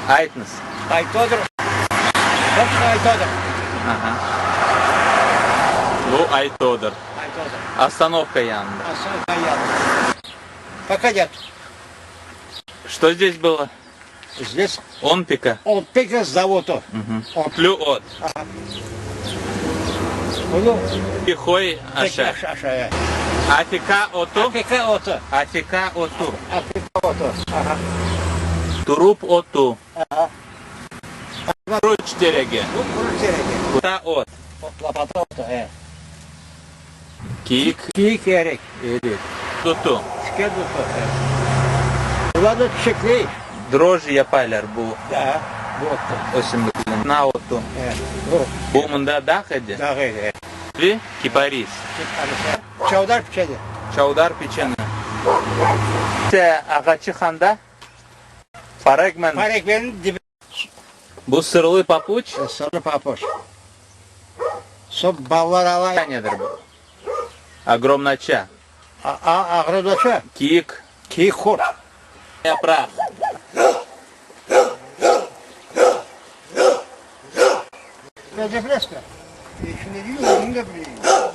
Aytıñız. Aytodır. Hepsi Aytodır. Aha. Bu Aytodır. Aytodır. Ostanovka yanında. Ostanovka yanında. Пока нет. Что здесь было? Здесь Онпика. Онпика заводы. Тлю от. Bunu Пихой aşağı. tek aşağıya. Afika otu. Afrika otu. Afika otu. Afrika otu. Aha. Turup otu. Aha. Ruç teregi. Bu kuru teregi. Ta ot. Lapata otu. He. Kiyik Kiyik erik. erik. Tutu. Şike tutu. He. Bunlar da çiçekli. Droji yapaylar bu Da. Bu otu. ösümlikten. Na otu. He. Bu. Bu mında dağ edi. Dağ edi. Ve kiparis. Çavdar piçedi. Çavdar piçeni. Te ağaçı handa. Paregmen. Pareklerin dibi. Bu sırlı papuç. Sarı papuç. So ballar alay. Nedir bu? Ogromnaça. Ağrıdaşı. Kiyik. Kiyik kurt. Yapraq. Recep Resmi. Şimdi değil, onu da bileyim.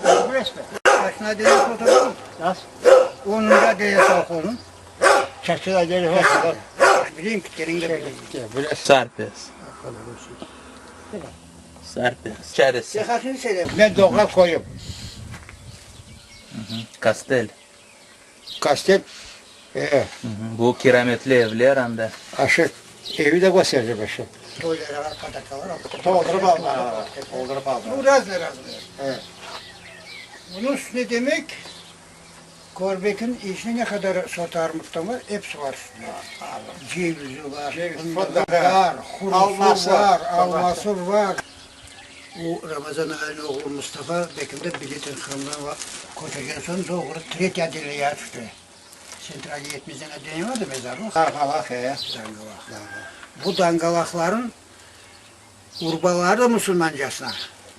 Recep Resmi. Başına deli fotoğrafı. Nasıl? Onun da deli sokulun. Çaçıda deli fotoğrafı. Bileyim ki gelin de bileyim. Sarpes. Sarpes. Çaresi. Ben doğra koyup. Kastel. Kastet. E, Bu kirametli evler anda. aşı. Evi de göstereceğim aşı. Doldurup aldılar. Doldurup aldılar. Bu razı razı. Evet. Bunun ne demek? Korbek'in içine ne kadar sot armuttan var, hepsi var üstünde. Cevizi var, Ceviz, fındığı fındığı, var, hurusu alması, var, babası. alması var. Bu Ramazan ağanın oğlu Mustafa Bekim'de biletin Kırım'dan koçerken sonra doğru Tretya deliğe düştü. Sentral 70'den adeni vardı mezarlık. Dangalak he. Dangalak. Bu dangalakların urbaları da Müslümancasına.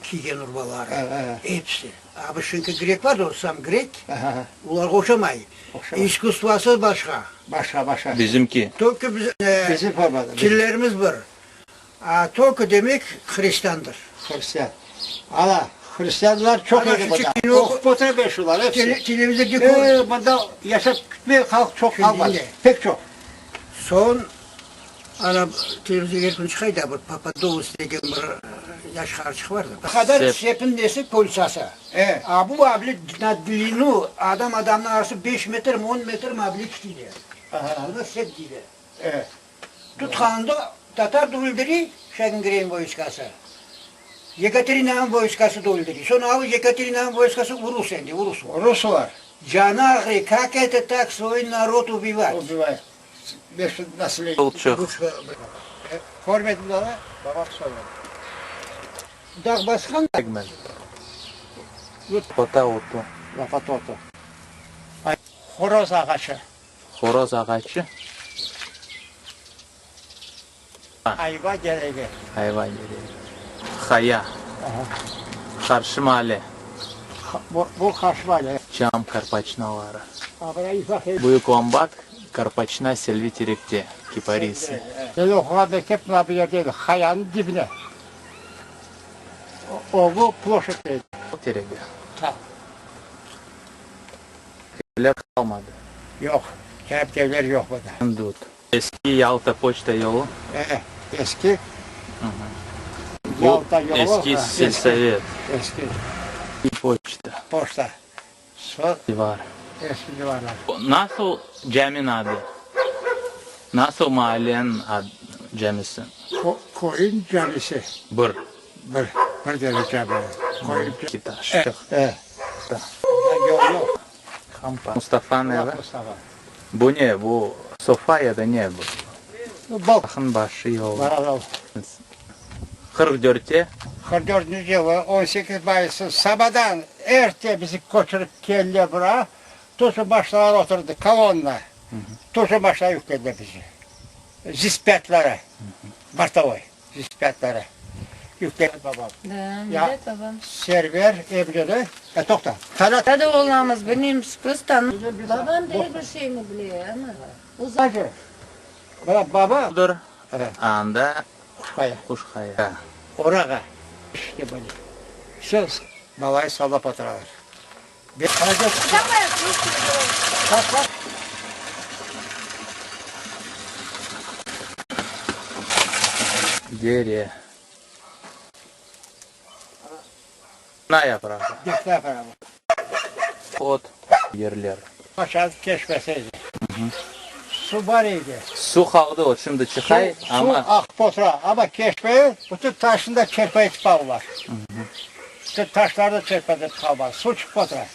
Kiygen urbaları. Evet. Hepsi. Abi çünkü Grek var da olsam Grek, Aha. ular qoşamay. Oxşamay. İskustvası başka. Başka başka. Bizimki. Только biz, e, Bizim formada. Bizim tillerimiz bir. A, только demek Hristiyandır. Hristiyan. Ana Hristiyanlar çok Ana, iyi şu burada. çıkıyor. Okup oturuyorlar hepsi. Tele, televizyonda Ee, bunda yaşap gitmeye halk çok Şimdi kalmadı. yine. Pek çok. Son ana televizyon gün çıkaydı bir Papadopoulos degen bir yaş harçık vardı. Kadar Sep. sepin nesi polisası. Evet. A bu abli na длину adam adamın arası 5 metre mi 10 metre mi abli deydi. Aha. Buna sep deydi. Evet. Tutqanda Tatar da öldürü, Şengirey'in войскасы. Yekaterina'nın войскасы da öldürü. Sonra abi Yekaterina'nın войскасы Urus endi, Urus. Ruslar. Canı ağrı, как это так свой народ убивать? Убивает. 500 население. Yolçuk. Görmedim daha. Babam söyledi. Dağ baskan Egmen. Pota otu. Lafat oldu. Ay, horoz ağacı. Horoz ağaçı. Ayva gereği. Hayvan yeri. Haya. Karşı mahalle. Ha- Bu, bu karşı Cam karpaçnaları. Abra ifak Büyük Ombat, Karpaçna Selvi Terekte. Kiparisi. Ben okuğan mektep buna bir yerdeydi. Kayanın dibine. O, o bu ploşetteydi. Teregi. Ta. Evler kalmadı. Yok. Kerep evleri yok burada. Dut. Eski Yalta poçta yolu. Ee, eski Bu Yalta yolu. eski ha, selsovet. Eski Poçta. pošta. So, Divar. eski duvarlar. Nasıl caminin adı? Nasıl mahallenin ad, camisi? Ko, koyun camisi. Bir. Bir, bir dere cami. Koyun camisi. İki taş. Evet. Evet. Yok yok. Hampa. Mustafa'nın evi. Mustafa. Bu ne? Bu sofa ya da ne bu? Bu bal. Bakın başı yolu. Var al. 44'te 44. yılı 18 Mayıs'ı sabahdan erte bizi koçurup geldiler buraya. Tuşu başlar oturdu kolonna. Tuşu başlar yüklediler bizi. Zispetlere. Bartavoy. Zispetlere. Yükledi babam. Da, Ya. millet babam. Server Emre'de. E tokta. Talat. Hadi oğlanımız benim kız Babam değil bir şeyini biliyor ama. Uzak. Hacı. Bana baba. Dur. Anda Quşqaya. Quşqaya. Orağa. İşke böyle. Vse, balayı sallap oturalar. Dere. Na yaprağı. Defne yaprağı. Ot. Yerler. Aşağı keşmeseydi. Su bar idi. Su qaldı, ot şimdi çıqay, Su, amma. su aqıp otura, amma keşmeyi bütün taşını da çerpeytip aldılar. Bütün taşlarnı da çerpetip aldılar. Su çıqıp otura.